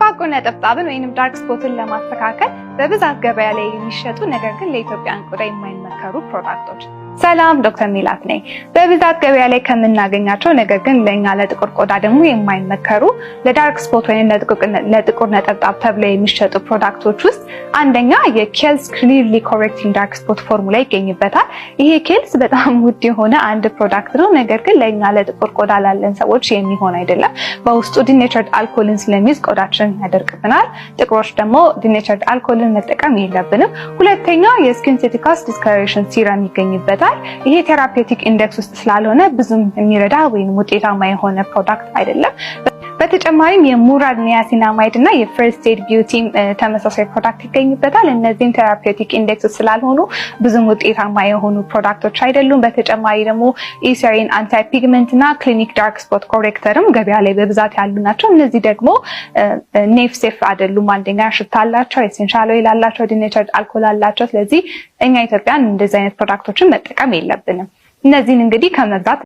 ጥቋቁር ነጠብጣብን ወይንም dark spot ን ለማስተካከል በብዛት ገበያ ላይ የሚሸጡ ነገር ግን ለኢትዮጵያን ቆዳ የማይመከሩ product ኦች። ሰላም፣ ዶክተር ሚላት ነኝ። በብዛት ገበያ ላይ ከምናገኛቸው ነገር ግን ለእኛ ለጥቁር ቆዳ ደግሞ የማይመከሩ ለ dark spot ወይም ለጥቁር ነጠብጣብ ተብለው የሚሸጡ product ኦች ውስጥ አንደኛ የ Kiehl's Clearly Correcting Dark Spot Formula ይገኝበታል። ይሄ Kiehl's በጣም ውድ የሆነ አንድ product ነው። ነገር ግን ለእኛ ለጥቁር ቆዳ ላለን ሰዎች የሚሆን አይደለም። በውስጡ denatured alcohol ን ስለሚይዝ ቆዳችንን ያደርቅብናል። ጥቁሮች ደግሞ denatured alcohol ን መጠቀም የለብንም። ሁለተኛ የ SkinCeuticals Discoloration Serum ይገኝበታል። ይሄ therapeutic index ውስጥ ስላልሆነ ብዙም የሚረዳ ወይም ውጤታማ የሆነ product አይደለም። በተጨማሪም የ Murad niacinamide እና የ First Aid Beauty ተመሳሳይ product ይገኝበታል። እነዚህም therapeutic index ስላልሆኑ ብዙም ውጤታማ የሆኑ product ኦች አይደሉም። በተጨማሪ ደግሞ Eucerin anti pigment እና Clinique dark spot corrector ም ገበያ ላይ በብዛት ያሉ ናቸው። እነዚህ ደግሞ ኔፍ safe አይደሉም። አንደኛ ሽታ አላቸው፣ essential oil አላቸው፣ denatured alcohol አላቸው። ስለዚህ እኛ ኢትዮጵያን እንደዚህ አይነት product ኦችን መጠቀም የለብንም። እነዚህን እንግዲህ ከመግዛት